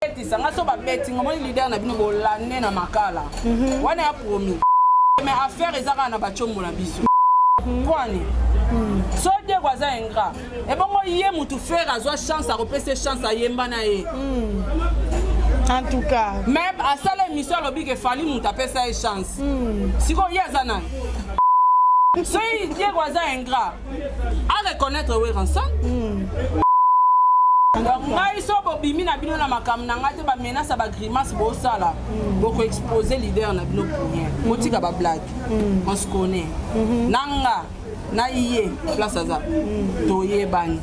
Betisa nga so babeti nga omoni leader na bino bolande na makala wana ya promis mais affaire eza kaka na bacombo na biso pwani so Diego aza ingrat ebongo ye mutu Ferre azwa chance akopesa ye chance ayemba na ye. En tout cas. Mais asala émission alobi ke Fally mutu apesa ye chance. Sikoyo ye aza nani? Soki Diego aza ingrat a reconnaître Werrason. Donc ngai so bobimi na bino na makambo na ngai te, ba menace ya ba grimace bosala, boko exposer leader na bino pour rien. Botika ba blague. On se connaît. Na nga na ye place aza toyebani.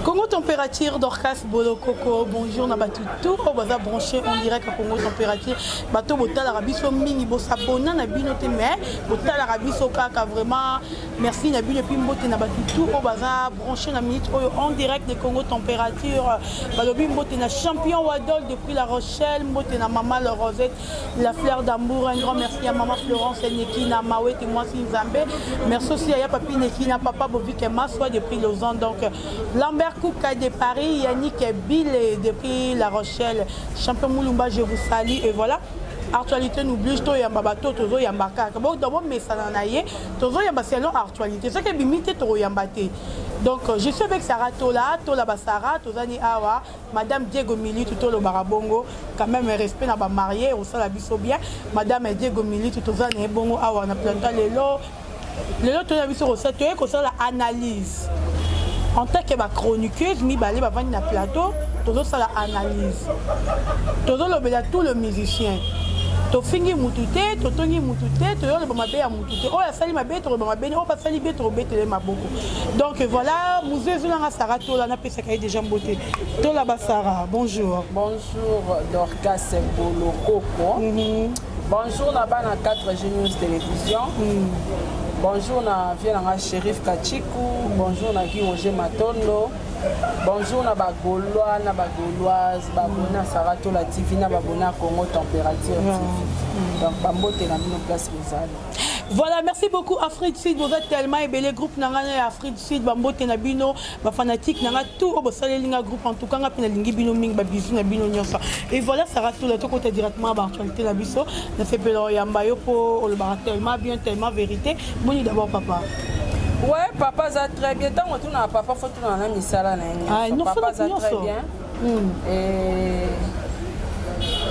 Congo Température, Dorcas Bolokoko, bonjour na batu tout oyo baza branché en direct à Congo Température. Bato botalaka biso mingi bosabona na bino te mais botalaka biso kaka vraiment merci na bino et puis mbote na batu tout oyo baza branché na minute oyo en direct de Congo Température. Balobi mbote na champion Wadol depuis La Rochelle, mbote na maman La Rosette, la fleur d'amour, un grand merci à maman Florence Nekina Mawete mwasi Nzambe. Merci aussi à ya papi Nekina, papa Bovik Maswa depuis Lausanne. Donc Lambert Kouka de Paris, Yannick Bile depuis La Rochelle, champion Moulumba, je vous salue et voilà. Actualité nous oblige toyamba bato tozoyamba kaka bo d'abord mesana na ye tozoyamba selon actualité soki ebimi te tokoyamba te. Donc je suis avec Sarah Tola, Tola ba Sarah tozani awa Madame Diego Militu tolobaka bongo quand même respect na ba marié osala biso bien. Madame Diego Militu tozani ye bongo awa na plateau lelo. Lelo toza biso kosala toye kosala analyse en tant que ba chroniqueuse mibale bavandi na plateau, tozosala analyse, tozolobela tout le musicien. Tofingi mutu te, totongi mutu te, toyoloba mabe ya mutu te. Oyo asali mabe toloba mabe, oyo basali bien tokobetele maboko. Donc voilà, muzu ezolanga Sarah Tola, napesaka ye déjà mbote. Tola ba Sarah, bonjour. Bonjour Dorcas Bolokoko. Bonjour na bana 4G News Télévision. Bonjour na vie nanga Shérif Kachiku. Bonjour na Guy Roger Matondo. Bonjour na ba Gaulois, na ba Gauloises, ba abonnés à Sarah Tola TV, na ba abonnés à Congo Température TV. Donc ba mbote na bino place bozali. Voilà, merci beaucoup Afrique Sud, vous êtes tellement ebele groupe nanga na Afrique Sud, ba mbote na bino, ba fanatique nanga tout oyo bosaleli nga groupe en tout cas nga pe nalingi bino mingi, ba bisous na bino nyonso. Et voilà Sarah Tola, tokota directement ba actualité na biso. Na sepela oyamba yo po olobaka tellement bien, tellement vérité. Boni d'abord papa. Ouais, papa za très bien. Tango tuna papa faut tuna na misala na ye. Ah, non, papa za nyonso. très bien. Et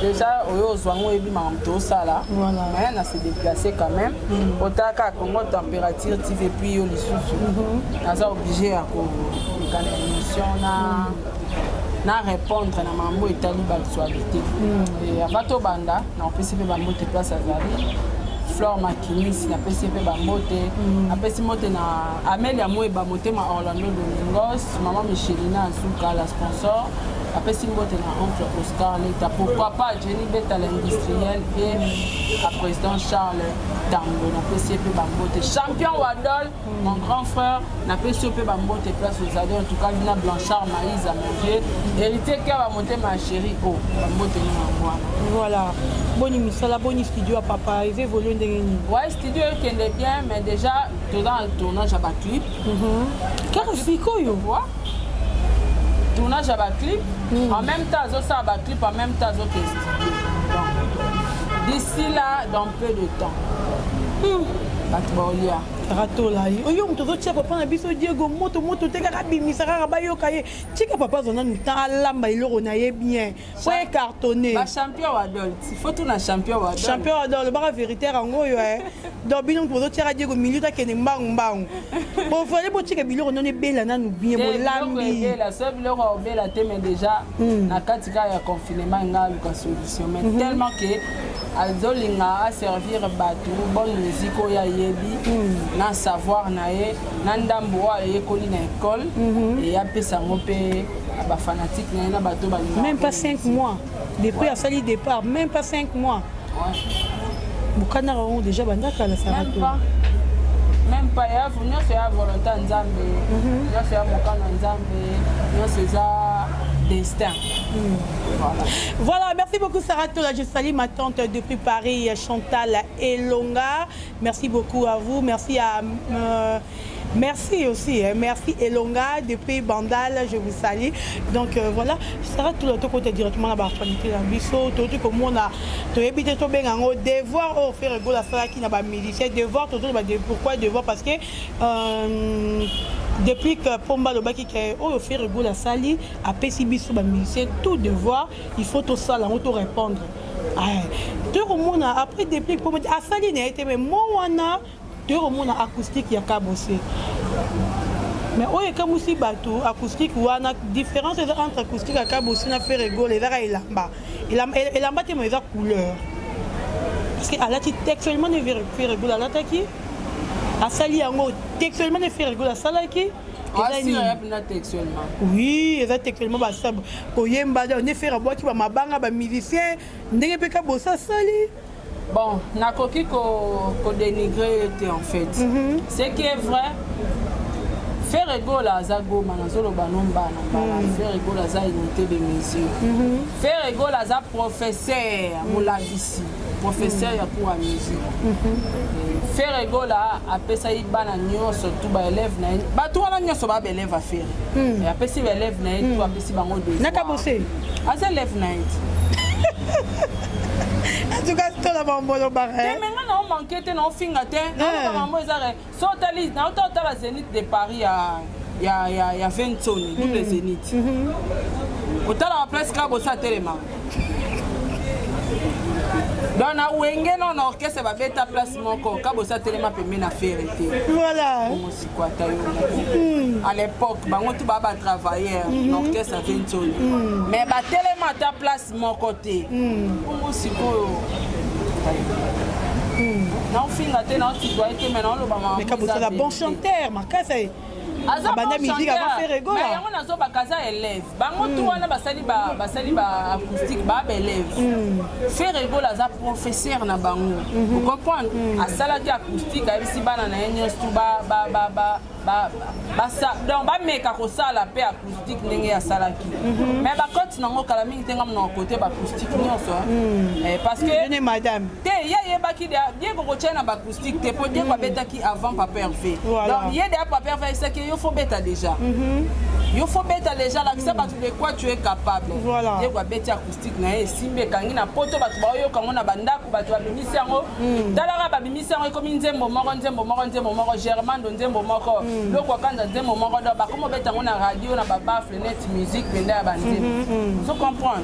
déjà oyo ozwango oyebi makambo tosala. Voilà. Mais na se déplacer quand même. Otaka Congo Température TV puis yo lisusu. Naza obligé ya koleka na émission na répondre na makambo etali ba actualité. Et avant tobanda na opesi mpe bambote place azali. Flore Makinis napesi mpe bambote. Napesi mbote na Amelia Mweba motema Orlando Domingos, mama Michelina Azuka la sponsor. Apesi mbote na oncle Oscar Leta, pourquoi pas Jenny Beta l'industriel et à président Charles Tango. Napesi ye mpe bambote. Champion Wadol, mon grand frère, napesi yo mpe bambote place ozali. En tout cas na Blanchard Maïsa mon vieux, héritier Kaba motema ya chéri o bambote no yango wana. Voilà, boni misala, boni studio ya papa eza évolue ndenge nini? Ouais, studio ekende bien, mais déjà toza na tournage ya ba clip. Kaka sikoyo? Ouais. Tournage ya ba clip, en même temps azosala ba clip, en même temps azoke studio. Donc d'ici là, dans peu de temps, bato baolia. Ratola oyo moto ozotia papa na biso Diego moto moto te, kaka abimisa, kaka bayoka ye. Tika papa azwa nanu temps, alamba eloko na ye bien po ecartonne. Bachampion wadol, faut tuna champion wadol. Champion wadol olobaka vérité yango oyo. Donc bino moto bozotiaka Diego milieu, takende mbangu mbangu. Bofale botika biloko nano ebela nanu bien, bolambi. Ebela so biloko obela te, mais déjà na kati kaka ya confinement nga aluka solution, mais tellement que azolinga aservir bato bonne musique oyo ayebi na savoir na ye, na ndambo oyo ayekoli na école, e apesa yango mpe bafanatike na ye na bato balingaka. Même pas 5 mois depuis asali départ, même pas 5 mois. Bokanaka yango déjà bandakala. Même Sarato. pas, même pas. Ya nyonso ya volonté ya Nzambe, nyonso ya mokano ya Nzambe, nyonso eza destin, voilà. Voilà, merci beaucoup Sarah Tola. Je salue ma tante depuis Paris, Chantal Elonga. Merci beaucoup à vous. Merci à merci aussi, hein. Merci Elonga depuis Bandal, je vous salue. Donc voilà, Sarah Tola, to côté directement la actualité na biso, to to comme on a to éviter to bengango devoir au faire Gola sala qui na ba musicien devoir to to ba pourquoi devoir? Parce que depuis que Pomba lobaki ke oyo Ferre Gola asali, apesi biso bamusicien tout devoir, il faut tosala yango, to répondre. Tokomona après depuis Pomba asali na ye te, mais mo wana tokomona acoustique ya Kabose. Mais oyo ekamwisi bato, acoustique wana, différence eza entre acoustique ya Kabose na Ferre Gola ezaka elamba, elamba te, mais eza couleur, parce que alati textuellement ne Ferre Gola alataki, asali yango textuellement ne Ferre Gola asalaki. Textuellement? Oui, eza textuellement. Basaba koyemba ne Ferre abwaki bamabanga bamusicien, ndenge mpe Kabose asali. Bon, nakoki kodénigrer te. En fait, ce qui est vrai, Ferre Gola aza Goma, nazoloba no mbana mbala. Ferre Gola aza unité de mesure. Ferre Gola aza professeur, molakisi, professeur ya cours ya musique. Ferre Gola apesaki bana nyonso tu baélève na ye. Bato wana nyonso baa baélève ya Ferre. Apesi baélève na ye tu, apesi bango. Na Kabose? Aza élève na ye ti. En tout cas, tola bambolo. Te, me nga na omanke te, na ofinga te, naoloba mambo eza re. So otali, nauta otala Zénith de Paris ya Ventoni, double Zénith, otalaka place kaka bosa atelemaka. Donc na Wenge no na orchestre babeta place moko, ka bosa atelema pembe na Ferre te. Voilà. Bongo sikoyo, ata yo moko, à l'époque bango tu baa batravailleur na orchestre Ventoni, mais batelema ata place moko te. Bongo sikoyo, naofinga te, naotitoye te, mais naoloba. Mais Kabose aza bon chanteur makasi. Aza Abanda musique avant Ferre Gola. Mais yango nazobaka, aza élève. Bango tu wana basali ba acoustique, baa baélève. Ferre Gola aza professeur na bango, ocomprendre? Asalaki acoustique, ayebisi bana na ye nyonso tu donc bameka kosala mpe acoustique ndenge asalaki. Mais bakoti nango kala mingi te. Nga monaka kote baacoustique nyonso, parce que Jeune madame. Te, ye ayebaki Diego kotia na baacoustique te, mpo Diego abetaki avant Papa Hervé. Donc ye deya Papa Hervé ayebisaki: yo faut beta déjà, yo faut beta déjà, lakisa bato de quoi tu es capable. Diego abeti acoustique na ye, esimbi, ekangi na poto, bato baoyoka yango na bandako, bato babimisi yango. Talaka, babimisi yango, ekomi nzembo moko, nzembo moko, nzembo moko, Germando nzembo moko, Loko Akanza nzembo moko. Donc bakomi obeta yango na radio, na babaffle, net musique mpenza ya banzembo. Ozo comprendre?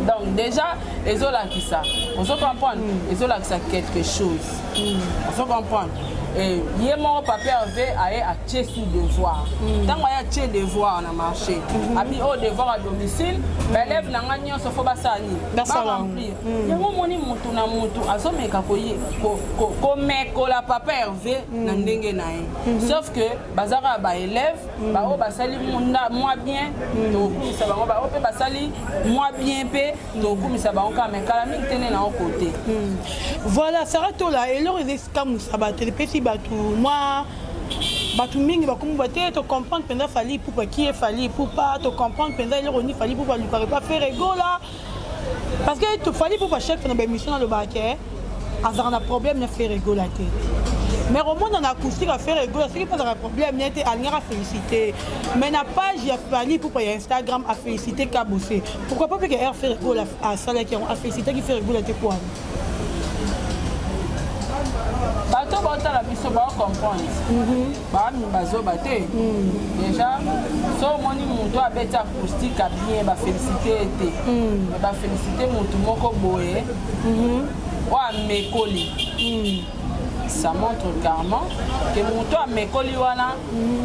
Donc déjà ezolakisa, ozo comprendre, ezolakisa quelque chose, ozo comprendre? Ye moko Papa Hervé aye atie sous devoir. Ntango aye atie devoir na marché, abi oyo devoir à domicile, baélève na nga nyonso faut basala nini? Baremplir yango. Omoni, motu na motu azomeka komekola Papa Hervé na ndenge na ye, sauf que baza kaka baélève. Baoyo basali mwa bien, tokokumisa bango. Baoyo mpe basali mwa bien mpe, tokokumisa bango kaka, mais kala mingi te nde nango kote. Voilà, Sara Tola, eloko eza esikamwisa bato, epesi bato mwa bato mingi bakomi ba te tocomprendre mpenza Fally Ipupa ki ye Fally Ipupa, tocomprendre mpenza eloko nini Fally Ipupa alukaka epa Ferre Gola, parce que Fally Ipupa, chaque fois na baémission alobaka ke azalaka na problème na Ferre Gola te. Mais omona na acoustique ya Ferre Gola, soki mpe azalaka problème ne te, alingaka félicité. Mais na page ya Fally Ipupa ya Instagram, afélicité Kabose. Pourquoi pas? Mpe ke air Ferre Gola asalaki yango, afélicitaki Ferre Gola te kwana. Bato Bato baotala biso baocomprendre, baami bazoba te. Déjà so omoni moto abeti acoustique a bien, bafélicité ye te, mais bafélicité motu moko boye oyo amekoli. Ça montre carrément que moto amekoli wana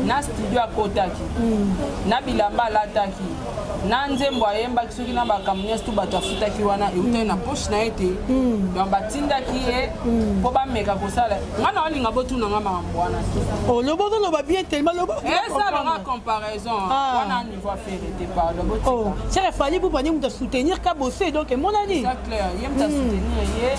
na studio akotaki, na bilamba alataki, na nzembo ayembaki, soki na makambo nyonso tu bato afutaki wana eutaki na poche na ye te. Donc batindaki ye mpo bameka kosala. Nga na olinga botuna nga makambo wana te. Oloba, ozoloba bien tellement, loba. Esalaka comparaison wana niveau a Ferre te, pardon, botika. Sere Fally Ipupa nde moto asoutenir Kabose, donc emonani. Eza clair, ye moto asoutenir ye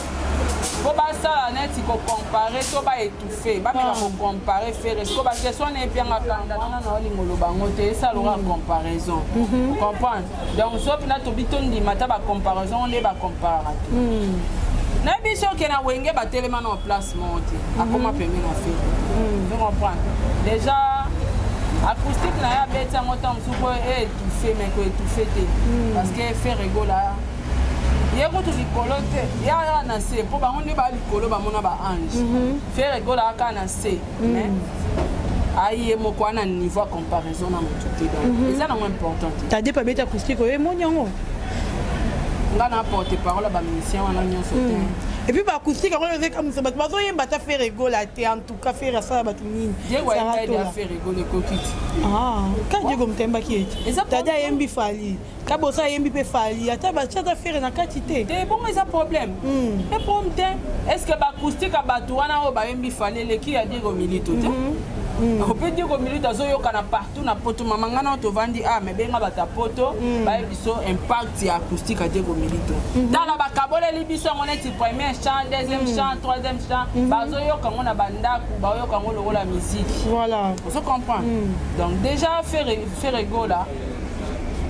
mpo basala neti kocompare to baétouffe, bameka kocompare Ferre. Siko baquestion wana epianga kanda wana na olinga oloba yango te, esalaka comparaison, comprendre. Donc so mpena tobi tondima ata bacomparaison nde bacomparaka te. Nayebi so oke na Wenge, batelema na place moko te, akoma pembe na Ferre. Tu comprendre? Déjà acoustique na ye abeti yango ntango mosusu po étouffe, mais koétouffe te, parce que Ferre Gola ye kutu likolo te, ye aya na se, mpo bango nde baa likolo, bamona baange. Ferre Gola aka na se, mais aye moko wana niveau ya comparaison na motu te, donc eza nango important te. Tade mpe abeti acoustique oyo, emoni yango. Nga na porte parole ya bamusicien wana nyonso te. Et puis baacoustique yango ezekamwisa bato bazoyemba ata Ferre Gola te. En tout cas Ferre asala bato nini? Diego ayemba ya Ferre Gola ekoki ti. Ka Diego moto ayembaki ete. Tade ayembi Fally, Kabosa ayembi mpe Fally, ata batia ata Ferre na kati te. Te, bongo eza problème e problème te. Est ce que baacoustique ya bato wana oyo bayembi Fally eleki ya Diego Milito te? Mpe Diego Milito azoyokana partout na Poto. Mama, ngai na tovandi a me benga bato ya Poto, bayebi biso impact ya acoustique ya Diego Milito. Tala, bakaboleli biso yango neti premier chant, deuxième chant, troisième chant, bazoyoka yango na bandako, baoyoka yango lokola musique. Ozo comprendre? Donc déjà Ferre Gola,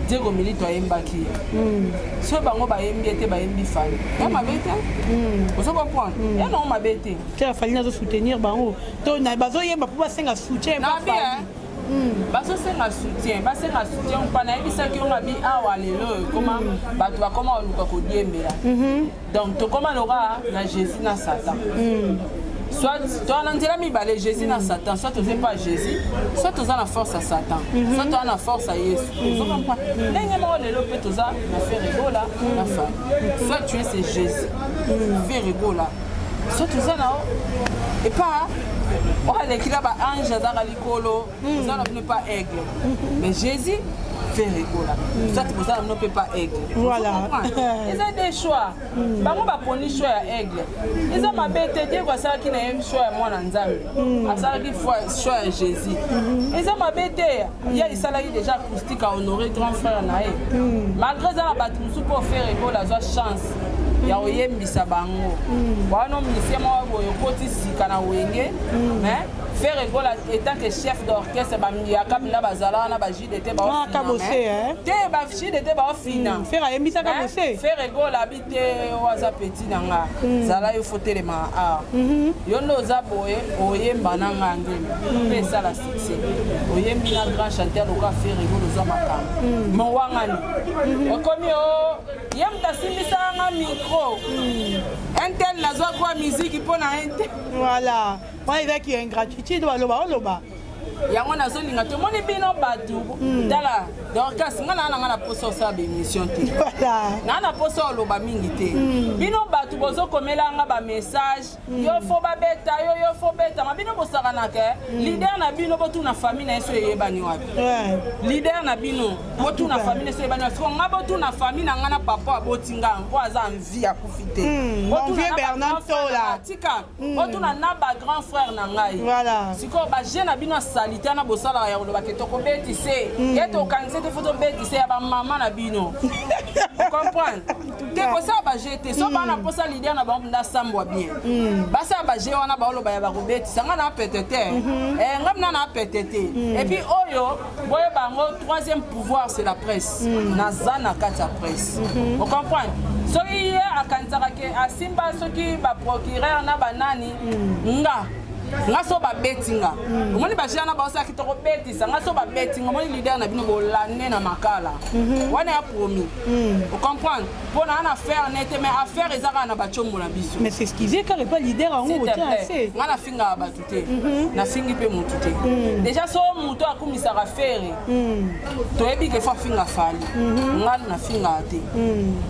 Diego Milito ayembaki ye. So bango bayembi ye te, bayembi Fally, ya mabe te. Ozo comprendre? Ya nango mabe te. Te, Fally nazosoutenir bango to bazoyemba mpo basenga soutien. Na bien, bazosenga soutien, basenga soutien mpa. Nayebisaki yo nga bi awa lelo ekoma bato bakoma koluka kodiembela. Donc tokoma loka na Jésus na Satan, soit toza na nzela mibale, Jésus na Satan. Soit toza epa Jésus, soit toza na force ya Satan, soit toza na force ya Yesu. Ozocomprendre? Ndenge moko lelo mpe toza na Ferre Gola na Fally. Soit tu es c'est Jésus, Ferre Gola, soit toza na epa oyo aleki na baange, azaka likolo, oza na bino epa aigle. Mais Jésus, Ferre Gola, soit boza na bino mpe pa aigle. Eza des choix. Bango baponi choix ya aigle, eza mabe te. Diego asalaki na ye choix ya mwana Nzambe, asalaki choix ya Jésus, eza mabe te. Ye esalaki déjà acoustique a honoré grand frère na ye, malgré eza na bato mosusu mpo Ferre Gola azwa chance ya koyembisa bango wana. Musicien moko boye okoti sika na Wenge, mais Ferre Gola étant que chef d'orchestre, bamiyaka mpena bazala wana, bajdt. Te, bajdt baofina. Ferre ayembisaka Bose. Ferre Gola abi te, oyo aza petit na nga, zala yo fo telema art yo nde oza boye, oyemba na nga nzembo mpe esala succès. Oyembi na grand chanteur loka Ferre Gola, ozwa makambo mowangani okomi o ye moto asimbisaka nga micro intel, nazwa kwa miziki mpo na intel. Voilà, wana ezaki ingratitude, baloba oloba. Yango nazolinga tomoni bino bato. Tala Dorcas, nga naa na nga na posa osala baémission te, naa na posa oloba mingi te. Bino bato bozokomela nga bamessage, yo fo babeta yo, yo fo betama. Bino bosakanaka leader na bino, botuna famille na ye so eyebani wapi. Leader na bino, botuna famille na ye so eyebani wapi. Siko nga, botuna famille na nga na papa aboti nga mpo aza envie, akufi te. Tika, botuna na bagrand frère na ngai. Sikoyo baje na bino asalite wana bosalaka ya kolobaka tokobetise ye, tokangise te, fo tobetise ya bamama na bino. Comprendre te, kosala baje te. So bana mposa leader na bango mpenza asambwa bien, basala baje wana baoloba ya bakobetisa. Nga na pete te, nga mina na pete te. Et puis oyo boyeba yango, troisième pouvoir, c'est la presse. Naza na kati ya presse, ocomprendre? Soki ye akanisaka ke asimba soki baprocureur na banani, nga Nga so babeti nga, omoni baje wana baosalaki tokobetisa nga. So babeti nga, omoni leader na bino bolande na makala wana ya promis. Ocomprendre? Mpo na na affaire ne te, mais affaire eza kaka na bacombo na biso. Mais s'excuser kaka epa leader yango botia se. Nga nafingaka bato te, nafingi mpe motu te. Déjà so moto akumisaka Ferre, toyebi ke faut afinga Fally. Nga nafingaka te,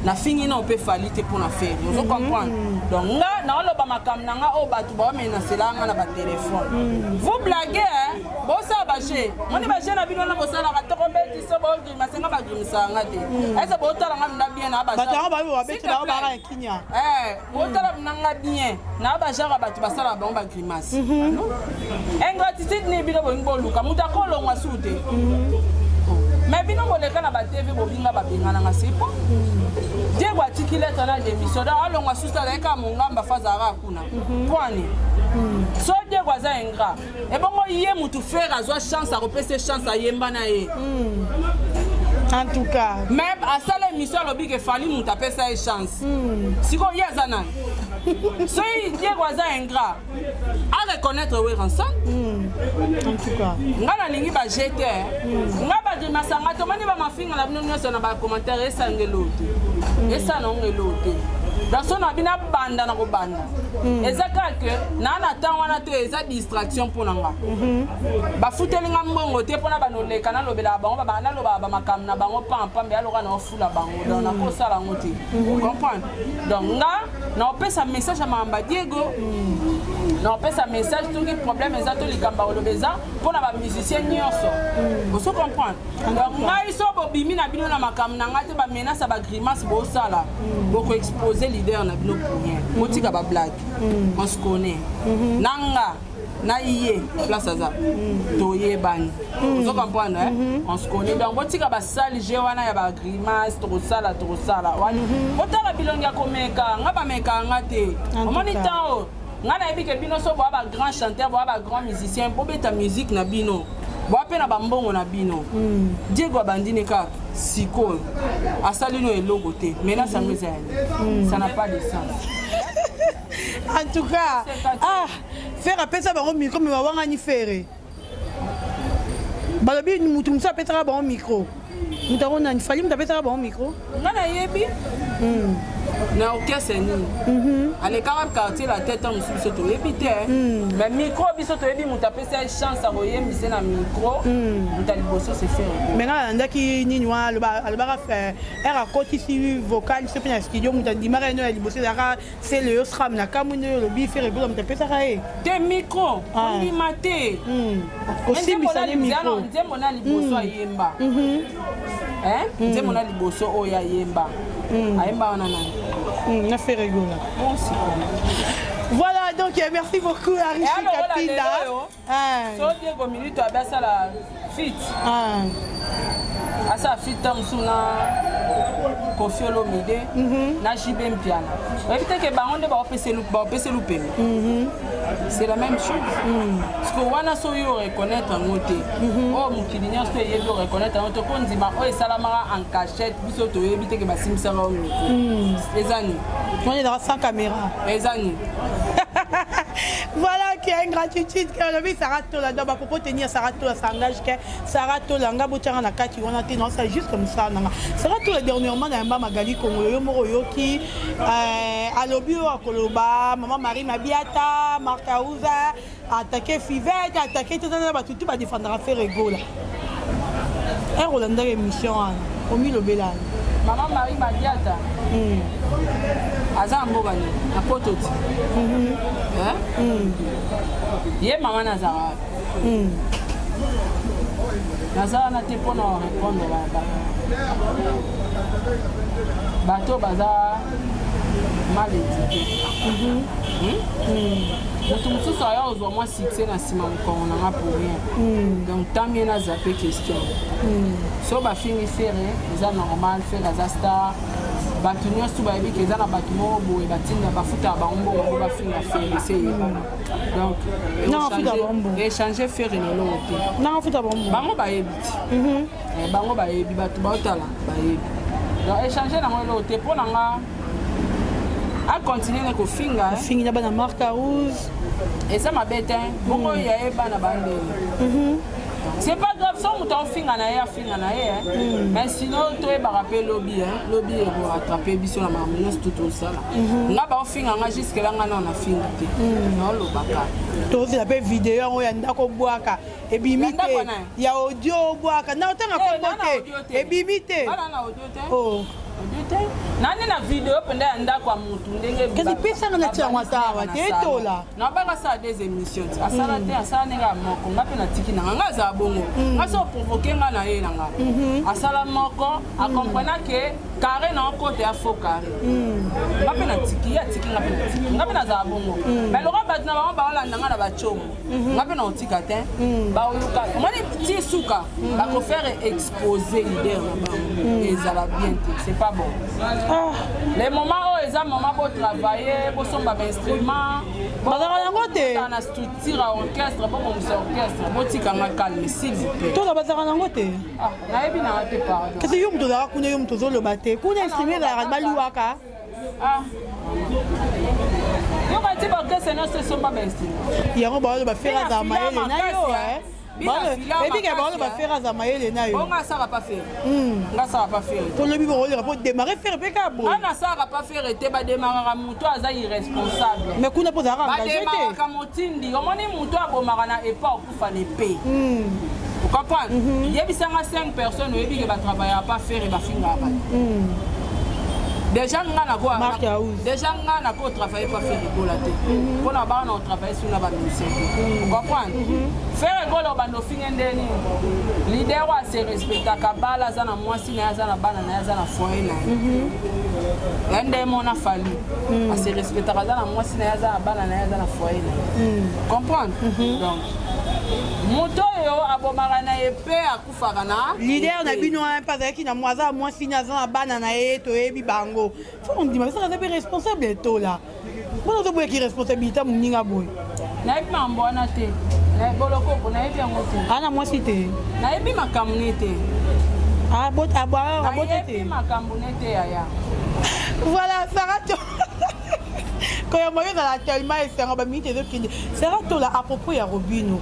nafingi nao mpe Fally te mpo na Ferre. Ozo comprendre? Donc nga naoloba makambo na nga oyo bato baomenasela nga na batelefone. Vous blaguez, hein? Bosala baje, moni baje na bino wana bosalaka, tokobetisa, bogrimase. Nga bagrimisaka nga te. Ese botala nga mna bien na bato yango babi babeti bango baka ya kinya. Botala nanga bien na bajara, bato basalaka bango bagrimace. Ingratitude nini bino bolingi boluka? Moto akolongwa su te, mais bino boleka na baTV, bobinga babengananga. C'est bon, Diego atiki lettre na démission, donc alongwa susu. Azalaki kaka mongamba, fa azalaka kuna poani. So Diego aza ingrat, ebongo ye mutu Ferre azwa chance, akopesa chance ayemba na ye. En tout cas. Mais asala émission, alobi ke Fally mutu apesa ye chance. Sikoyo ye aza nani? Soki Diego aza ingrat, areconnaître Werrason. En tout cas. Nga nalingi baje te, nga bagrimasanga. Tomoni bamafinga na bino nyonso na bacommentaire, esanga eloo te, esala nango eloo te. Donc so na bino abanda na kobanda, eza kaka ke naa na ntango wana te, eza distraction mpo na nga. Bafuteli nga mbongo te mpona banoleka nalobelaka bango, nalobaka bamakambo na bango pampambe, aloka na ofula bango. Donc nakosala yango te, comprendre? Donc nga naopesa message ya makambo ya Diego, naopesa message soki problème eza to likambo ya koloba eza mpona bamusicien nyonso. Ozo comprendre? Donc ngai so bobimi na bino na makambo na ngai te, bamenace ya bagrimace bosala, bokoexpose leader na bino pour rien. Botika bablague, on se connaît. Na nga na ye place aza, toyebani. Ozo comprendre, eh? On se connaît. Donc botika basali je wana ya bagrimace, tokosala tokosala wana. Botala bilongi ya komeka nga, bamekaka nga te. Omoni temps oyo nga nayebi ke bino so boya bagrand chanteur, boya bagrand musicien, bobeta musique na bino, boya mpe na bambongo na bino. Diego abandini kaka sikoyo, asali no eloko te. Menace yango eza yani, ça n'a pas de sens. En tout cas, ah, Ferre apesa bango micro, mais bawangani Ferre. Balobi mutu mosusu apesaka bango micro. Moto yango nani? Fally moto apesaka bango micro? Nga nayebi na orchestre nini alekaka Quartier Latin ntango mosusu, biso toyebi te. Mais micro, biso toyebi moto apesa ye chance ya koyembisa na micro, moto ya liboso c'est Ferre. Mais nga nalandaki nini wana, alobaka ere akotisi vocal so mpe na studio, moto andimaka ye no ya liboso ezalaka Celeo Sram. Na kamwi nde olobi Ferre Gola moto apesaka ye. Te, micro ondima te. Kosimbisa ye micro. Nzembo na liboso ayemba, nzembo na liboso oyo ayemba, ayemba wana nani? Na Ferre Gola. Bon, sikoyo. Voilà, donc merci beaucoup, Arichi Kapinda. So Diego Milito abe asala feat, asala feat ta mosusu na Koffi Olomide na JB Mpiana, oyebi te ke bango nde baopesa lupembe? C'est la même chose, parce que wana so oyo oreconnaître yango te, oyo mokili nyonso eyebi, oreconnaître yango te, ko ndima oyo esalamaka en cachette, biso toyebi te ke basimbisaka oyo micro, eza nini? Wana ezalaka sans caméra. Eza nini? Voilà qui a ingratitude ke olobi Sara Tola. Donc bapropos tenir Sara Tola, ça engage ke Sara Tola. Nga botianga na kati wana te, naosala juste mosala nanga. Sara Tola, dernièrement na yamba Magali Kongo, yo moko oyoki alobi oyo akoloba mama Marie Mabiata, Marka Uza attaqué Fivete, attaqué tata, bato tu badefendaka Ferre Gola. Ere olandaka émission wana, omilobela? Mama Marie Madiata aza mboka nini? Na poto ti ye mama nazalaka, naza wana te mpona répondre bato baza mal éduqué. Moto mosusu aya ozwa mwa succès na nsima mokongo nanga pour rien. Donc tant mieux, naza mpe question. So bafingi Ferre, eza normal. Ferre aza star, bato nyonso bayebi ke eza na bato moko boye batinda, bafutaka bango mbongo mpo bafinga Ferre, se eyebana. Donc échange Ferre na eloko te. Bango bayebi ti, bango bayebi, bato baotala bayebi. Donc échange nango eloko te mpo na nga. Acontinue ne kofinga. Afingi na bana Marka Rouge. Eza mabe te, bongo ya ye bana bandeni, c'est pas grave. So moto aofinga na ye, afinga na ye, mais sinon toyebaka mpe lobi, lobi ekorattrape biso na makambo nyonso tu tosala. Nga baofinga nga, jusque là nga nao nafinga te, naolobaka. Tozela mpe video yango ya ndako obwaka, ebimi te? Ya audio obwaka na otanga kombo te, ebimi te? Na audio te. Audio te, nani na video mpenza ya ndako ya mutu ndenge. Kasi pesanga na tiango ata awa te, etola. Nabaka asala des émissions, asala te, asala ndenge ya moko. Nga mpe natiki nanga, nga azala bongo. Nga so oprovoke nga na ye nanga, asala moko, acomprena ke carré na okota ya faux carré. Nga mpe natiki ye, atiki nga mpe natiki, nga mpe nazala bongo. Mais lokola bato na bango baolanda nga na batiomo, nga mpe na otika te. Baoluka omoni ti suka bakofaire expose leader na bango, ezala bien te, c'est pas bon. Le moment oyo eza moment botravaille, bosomba bainstrument. Bazalaka yango te. Na structure ya orchestre, bobongisa orchestre, botikanga calme, s'il vous plaît. Toza bazalaka nango te. Ah, nayebi nanga te, pardon. Kasi yo moto ozalaka kuna, yo moto ozoloba te. Kuna instrument ezalaka, baluwaka. Ah, yoka ti baorchestre nyonso esomba bainstrument. Yango baoloba Ferre azala mayele na yo. Ebika baoloba Ferre aza mayele na yo. Bongo asalaka pa Ferre, nga asalaka pa Ferre. Tolobi bokoleka mpo démarre Ferre mpe kaka boye. Nga nasalaka pa Ferre te. Bademaraka moto aza irresponsable. Mais kuna mpo ozalaka engagé te. Bademaraka motindi. Omoni, moto abomaka na epa okufa na epe, ocomprendre? Yebisanga 5 personnes oyebi ke batravaillaka pa Ferre, bafingaka bato. Déjà nga nako, déjà nga nako travailler pa Ferre Gola te, mpona baa na otravaille sur na bamusicien te, ocomprendre? Ferre Gola obanda ofinge ndeni leader oyo ase respectaka, bala, aza na mwasi na ye, aza na bana na ye, aza na foyer na ye. Ya nde mona Fally ase respectaka, aza na mwasi na ye, aza na bana na ye, aza na foyer na ye, comprendre? Donc moto oyo abomaka na ye mpe akufaka na Leader na bino wana mpe azalaki na aza mwasi ni, aza na bana na ye, toyebi bango. Fo ondima besaka aza mpe responsable. Etola, mpona ozoboyaki responsabilité moninga boye. Nayebi makambo wana te, Bolokoko, nayebi yango te. Aa na mwasi te? Nayebi makambo ne te. Abota Nayebi te? Makambo ne te, yaya. Voilà, Sara, koyamba yo ezala tellement esengo. Baminute ezokende. Sara Tola, à propos ya Robino,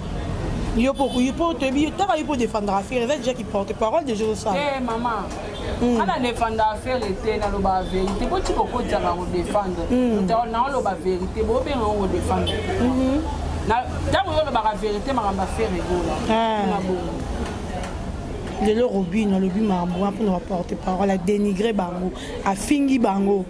yo po toyebi taka yo mpo défendre affaire, eza déjà ki porte parole déjà osala. Te, mama, nga na défendre affaire te, nalobaka vérité. Boti kokotiaka kodéfendre, naoloba vérité, bobenga ngo kodéfendre. Ntango yo olobaka vérité, makambo affaire egola na bongo. Lelo Robino alobi makambo wana mpona baporte parole, adénigre bango, afingi bango.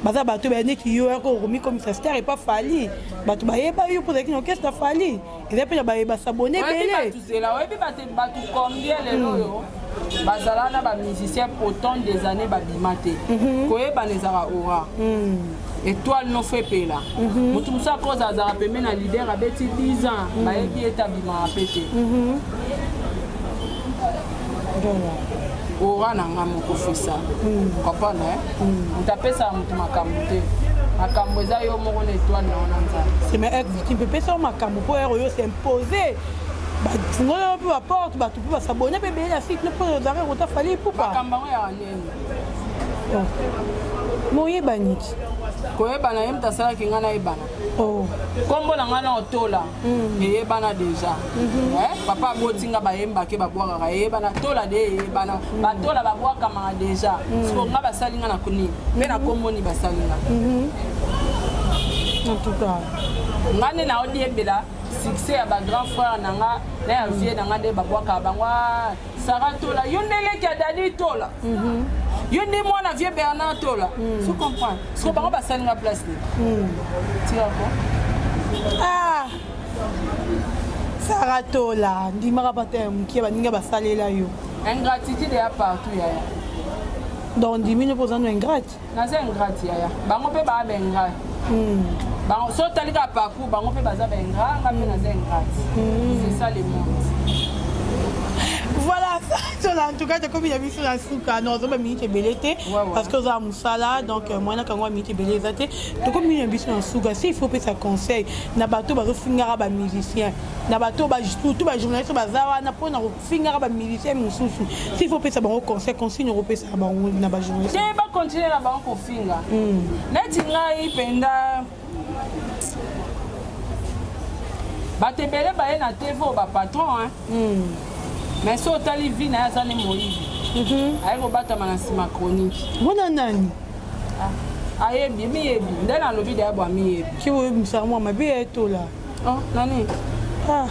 Baza bato baya neti yo yako okomikomisa star epa Fally. Bato bayeba yo mpo ozalaki na orchestre Fally, eza mpe na bayeba sabone ebele. Zela, oyebi bato combien lelo oyo bazala na bamusicien autant des années, babima te? Koyebana ezalaka aura, étoile no fo epela. Motu mosusu akoza azalaka pembe na leader, abeti 10 ans, bayebi ete abimaka mpe te. Aura na nga moko fisa comprendre. Moto apesaka motu makambo te, makambo eza yo moko na étoile na wana Nzambe. C'est mais être victime mpe pesa yo makambo mpo ere oyo s'impose, bafungola mpe baporte, bato mpe basabone mpe ebele na site mpo ozalaka kota Fally Ipupa. Makambo yango yaka ndeni? Moyebani ti. Koyebana, ye moto asalaki ngai nayebana. Nkombo na ngai na Otola eyebana déjà. Papa abotinga, bayembake, babwakaka, eyebana. Tola de eyebana, batola babwakamaka déjà. Siko nga basali nga na nini mpe na nkombo nini basali nga? En tout cas. Nga nde naodiembela succès ya bagrand frère na nga na ya vie na nga nde babwakaka bango: "Sara Tola, yo nde leki ya Dadi Tola, yo nde mwana vieux Bernard Tola." So comprendre, siko bango basali nga place nini? Tikako. Ah, Sara Tola, ndimaka bata ya mokie, baninga basalela yo. Ingratitude ya partout, yaya. Donc ndimi no mpo oza no ingrate? Naza ingrate, yaya. Bango mpe baa baingrat. Bango so otali kaka parcours, bango mpe baza baingrat, nga mpe naza ingrate. C'est ça le monde. Voilà. Tola, en tout cas, tokomi na biso na suka. Non, ozoba minute ebele te parce que oza mosala, donc moyen kango minute ebele eza te. Tokomi na biso na suka. Si il faut opesa conseil na bato bazofingaka bamusicien, na bato surtout bajournaliste baza wana mpona kofingaka bamusicien mosusu, si il faut opesa bango conseil, consigne okopesaka bango na bajournaliste? Te, bacontinue na bango kofinga. Neti ngai mpenza, bato ebele baye na TV oyo bapatron, mais so otali vie na ye, aza ne moyibi, aye kobatama na nsima chronique. Wana nani? Ayebi, miyebi nde nalobi daya bwa miyebi. Ki boyebisaka mwa mabe ya Etola. Oh, nani? Ah,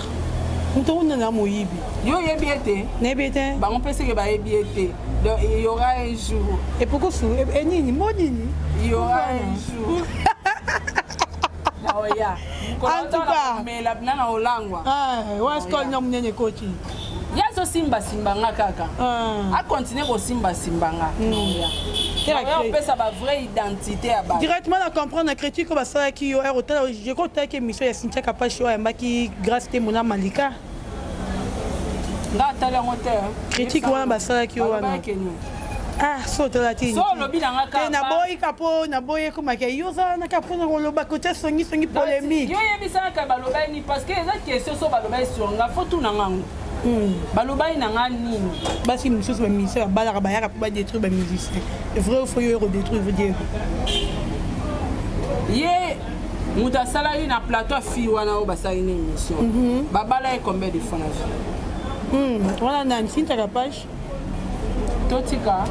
moto kuna na moyibi. Yo oyebi ete? Nayebi ete. Bango mpe seke bayebi ete, donc il y aura un jour. Epokosu enini mo nini? Il y aura un jour naoya. En tout cas. Mela na na olangwa. Wa skol na monene ekoti. Ye azosimbasimba nga kaka, akontinue kosimbasimba nga, naoya opesa bavrai identité ya bato. Directement na comprendre na critique oyo basalaki yo. Ere otala, jeko otalaki émission ya Cynthia Kapashi oyo ayambaki Grâce te mona Malika. Nga atali yango te. Critique wana basalaki yo wana, ah, so otala te. So olobi na nga kaka. Naboyi ka mpo naboyi ekomaka yo oza wana kaka mpona koloba kotia songisongi, polémique. Yo yebisaka balobaki nini? Parce que eza question, so balobaki sur nga, fo tuna ngango balobaki na nga nini. Basi mosusu bamusicien babalaka, bayaka mpo badétruire bamusicien. Vrai ou faux, yo ekodétruire Diego? Ye moto asalaki na plateau afi wana oyo basalaki na émission, babala ye combien de fois na vie? Wana nani? Cynthia Kapache? Totika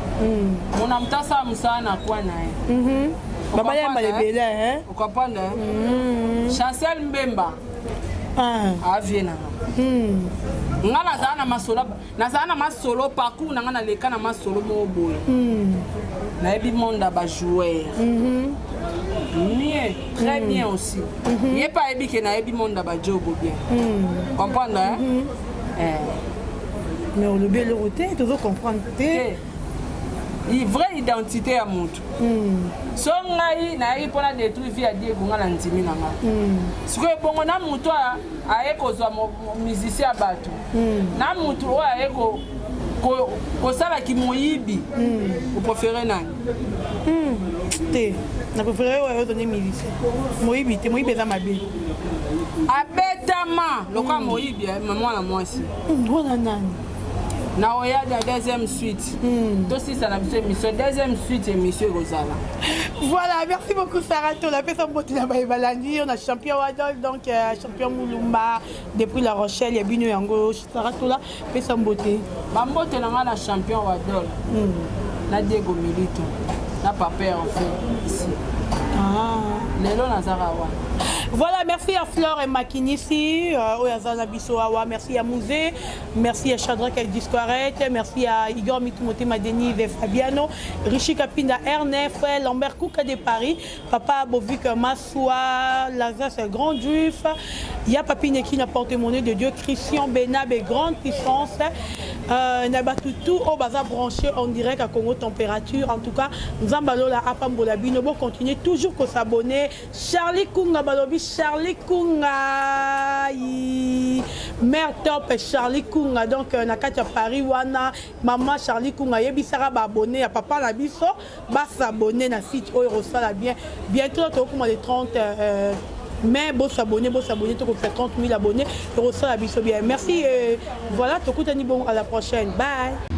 mona moto asala mosala na kwa na ye. Babala ya mbala ebele. Ocomprendre? Chancel Mbemba avie na nga, nga nazala na masolo, nazala na masolo, parcours na nga naleka na masolo moko boye. Nayebi monde ya bajoueur mieux, très bien aussi. Ye mpe ayebi ke nayebi monde ya bajobo bien, comprendre, hein? Eh. Mais olobi eloko te, tozo comprendre te. Te, vraie identité ya motu. So ngai nayaki mpona détruire vie ya Diego, nga na ndimi na nga. Sikoyo ebongo na motu aye kozwa musicien ya bato, na motu oyo aye kosalaki moyibi, opréféré nani? Te, na préféré oyo ozonde musicien, moyibi te. Moyibi eza mabe. Abetama lokola moyibi, mwana mwasi. Wana nani? Na oya na deuxième suite, tosisa na biso émission, deuxième suite émission ekozala. Voilà, merci beaucoup Sarah Tola. Pesa mbote na baye balandi on a champion Wadol, donc champion Mulumba depuis La Rochelle ya bino yango. Sarah Tola, pesa mbote. Bambote na ngai na champion Wadol, na Diego Milito, na papa Hervé ici. Lelo nazaka wana. Voilà, merci à Flore et Makinisi, oyo aza na biso awa. Merci à Mouzé, merci à Shadrach El Discoret, merci à Igor Mitumotema, Denis et Fabiano, Richie Kapinda, R9, Lambert Kouka de Paris, Papa Bovik Massoua, Lazare Grand Juif, Ya Papi Neki na porte-monnaie de Dieu, Christian Benab et Grande Puissance, na batutu oyo baza branché en direct à Congo Température. En tout cas, Nzambalola apambola bino, bon, continuez toujours ko s'abonner. Charlie Kunga balobi, Charlie Kunga, mère top Charlie Kunga, donc na kati ya Paris wana, mama Charlie Kunga, yebisaka baabonné ya papa na biso bas'abonner na site oyo kosala bien. Bientôt tokokoma le 30 mais bos'abonner, bos'abonner, tokokisa 30 000 abonnés, tokosala biso bien. Merci, voilà, tokutani bongo à la prochaine, bye.